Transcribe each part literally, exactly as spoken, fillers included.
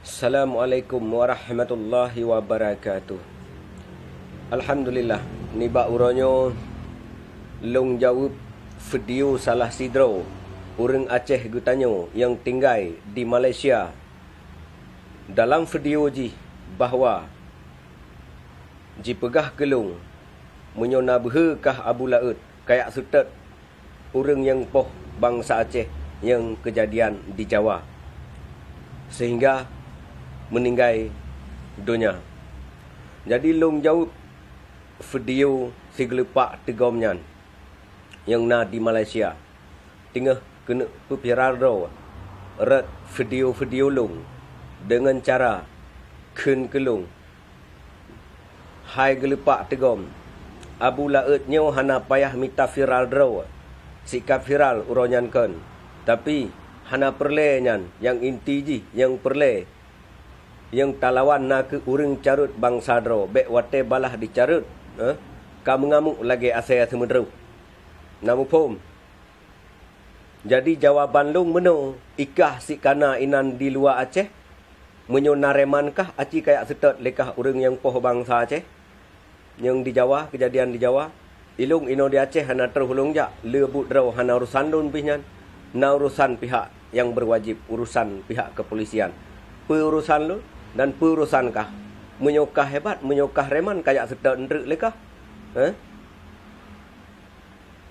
Assalamualaikum warahmatullahi wabarakatuh. Alhamdulillah, nibak uroe nyoe lôn jaweueb video salah sidroe ureuëng Aceh geutanyoe nyang tinggai di Malaysia. Dalam video jih bahwa jipeugah keu lôn, meunyoe na beuhe kah Abu Laôt, kayak seutôt ureuëng nyang poh bansa Aceh nyang keujadian di Jawa, sehingga meuninggai donya. Jadi lôn jaweueb video sigeuleupak teugom nyan nyang na di Malaysia, teungoh keuneuk peuviral droe rot video-video lôn deungon cara kheun keu lôn. Hai geuleupak teugom, Abu Laôt nyoe hana payah mita viral droe. Sikap viral uroe nyan kon. Tapi, hana peureulée nyan, nyang inti jih nyang peureulée. Nyang talawan na kheueh ureuëng carôt bansa droe, bék watée balah dicarôt, eh, ka meungamuk lagée asée seumeudroh. Na muphom? Jadi jawaban lôn meunoe, ikah sikana inan di luwa Aceh? Meunyoe na reman kah aci kayak seutôt lé kah ureuëng nyang poh bansa Aceh? Nyang di Jawa, keujadian di Jawa, ilôn inoe di Aceh hana troh lôn jak, le buet droe hana urusan lôn pih nyan. Na urusan pihak nyang berwajib, urusan pihak kepolisian. Peu urusan lôn dan peu urusan kah? Meunyoe kah hebat, meunyoe kah reman, kayak seutôt eunteuk lé kah? Eh?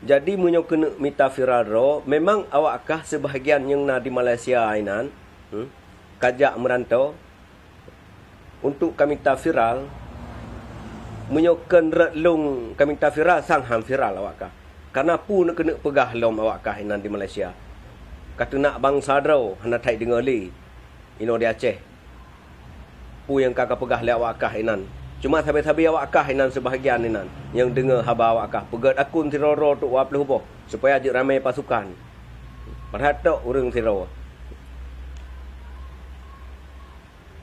Jadi meunyoe keuneuk mita viral droe, memang awak kah seubahgian nyang na di Malaysia inan, hmm, kajak meuranto untuk kamita viral. Meunyoe kon rot lôn kamita viral, sang han viral awak kah. Karena peue keuneuk peugah lom awak kah inan di Malaysia. Kateunak bansa droe hana that deungoe lé inoe di Aceh. Peue nyang ka kapeugah lé awak kah inan. Cuma sabe-sabe awak kah inan seubahgian inan nyang deungoe haba awak kah peugét akun sidroe-droe trok dua ploh boh, supaya jeuet ramé pasukan. Padahai tok ureuëng sidroe.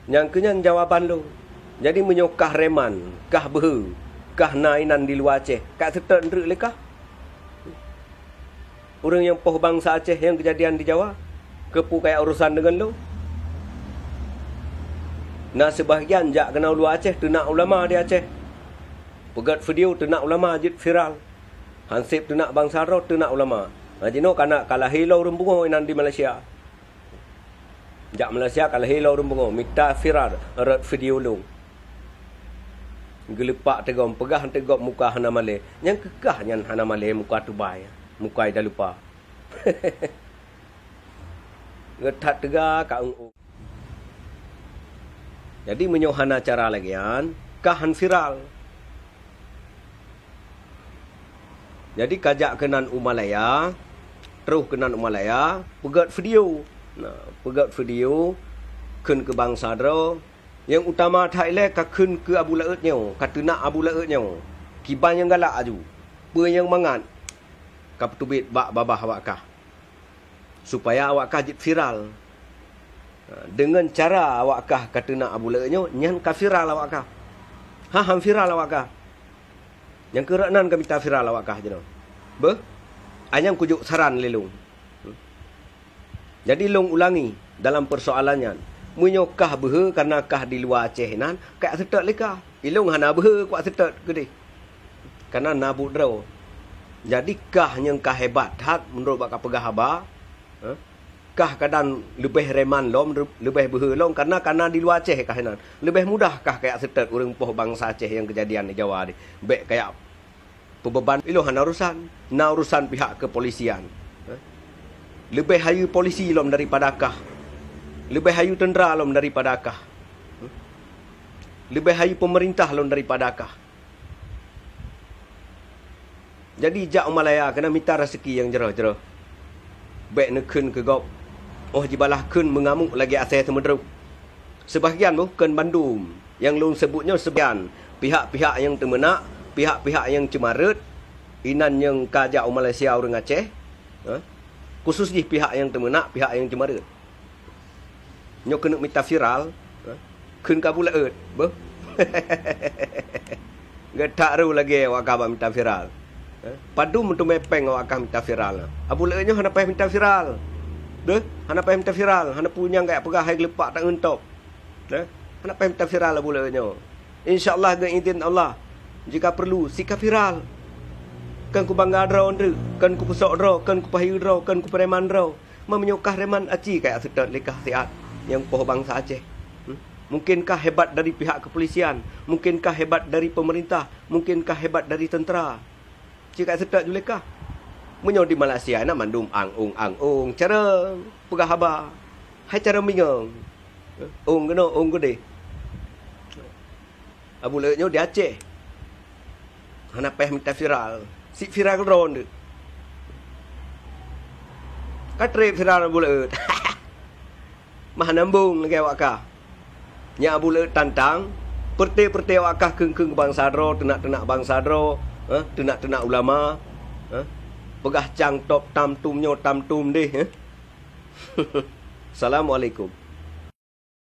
Nyang keu nyan jawaban lôn. Jadi meunyoe kah reman, kah beuhe, kah na inan di luwa Aceh, kayak seutôt eunteuk lé kah? Ureuëng nyang poh bansa Aceh nyang keujadian di Jawa, keupeue kayak urusan deungon lôn? Na seubahgian jak keunoe luwa Aceh teunak ulama di Aceh. Peugét video teunak ulama jeuet viral. Hanseb teunak bansa droe teunak ulama. Na jinoe kana ka lahé lom ureuëng beungoh inan di Malaysia. Jak Malaysia ka lahé lom ureuëng beungoh mita viral rot video lôn. Geuleupak teugom, peugah teugom muka hana malée. Nyang keu kah nyan hana malée muka tubai, muka ida lupa. Geuthat teuga ka ung-ung. Jadi meunyoe hana cara lagée nyan, kah han viral. Jadi kajak keunan u Malaya, troh keunan u Malaya, peugét video. Nah, peugét video kheun keu bansa droe, nyang utama that ilée ka kheun keu Abu Laôt nyoe, ka teunak Abu Laôt nyoe. Kiban nyang galak aju, peue nyang mangat ka peuteubiet bak babah awak kah, supaya awak kah jeuet viral. Ha, deungon cara awak kah ka teunak Abu Laôt nyoe, nyan ka viral awak kah. Ha, han viral awak kah. Nyang keu rot nan ka mita viral awak kah jinoe. Beuh, anyang kujok saran lé lôn. Jadi lôn ulangi dalam peusoalan nyan. Meunyoe kah beuhe kareuna kah di luwa Aceh nan, kayak seutôt lé kah. Ilôn hana beuhe kuat seutôt keudeh. Kareuna na buet droe. Jadi kah nyang ka hebat that meunurot bak ka peugah haba, ha? Kah kadang leubeh reman lom, leubeh beuhe lom, kareuna, kareuna di luwa Aceh kah inan. Leubeh mudah kah kayak seutôt ureuëng poh bansa Aceh nyang keujadian di Jawa deh. Bék kayak peubeban ilôn hana urusan, na urusan pihak kepolisian. Eh? Leubeh hayeue polisi lom daripada kah. Leubeh hayeue teuntra lom daripada kah. Eh? Leubeh hayeue peumeurintah lom daripada kah. Jadi jak u Malaya keuneuk mita raseuki nyang jroh-jroh. Bék neukheun keu gob, óh jibalah kheun meungamuk lagée asée seumeudroh. Seubahgian boh kon bandum nyang lôn seubut nyoe seubahgian pihak-pihak nyang teumeunak, pihak-pihak nyang ceumareuet, inan nyang ka jak u Malaysia ureuëng Aceh, eh, khusos jih pihak nyang teumeunak, pihak nyang ceumareuet. Nyoe keuneuk mita viral, eh, kheun keu Abu Laôt, beuh. Geutak ru lagée awak kah bak mita viral. Eh, padum meuteumé péng awak kah mita viral. Abu Laôt nyoe hana payah mita viral. Beuh, hana payah mita viral, hana peue nyang gaya peugah hai geuleupak tangeun top. Nah, hana payah mita viral Abu Laôt nyoe. Insya Allah, ngon idhin Allah, jika perlu, si ka viral. Kon kubangga droe nteuk, kon kupeusok droe, kon kupahiu droe, kon kupreman droe. Meunyoe kah preman, aci kajak seutôt lé kah siat nyang poh bansa Aceh. Hmm? Mungkin kah hebat dari pihak kepolisian, mungkin kah hebat dari pemerintah, mungkin kah hebat dari tentera. Ci kajak seutôt ju lé kah. Meunyoe di Malaysia na mandum ang-ung-ang-ung, cara peugah haba. Hai cara mingong. Ung keunoe, ung keudeh. Abu Laôt nyoe di Aceh. Hana payah mita viral. Si viral droe nteuk. Ka treb viral Abu Laôt. Mah nambong lagèe awak kah. Nyan Abu Laôt tantang, peureuté-peureuté awak kah kheun-kheun bansa droe, teunak-teunak bansa droe, eh, teunak-teunak ulama, eh, peugah cang top tam tum nyoe tam tum deh, eh. Assalamualaikum.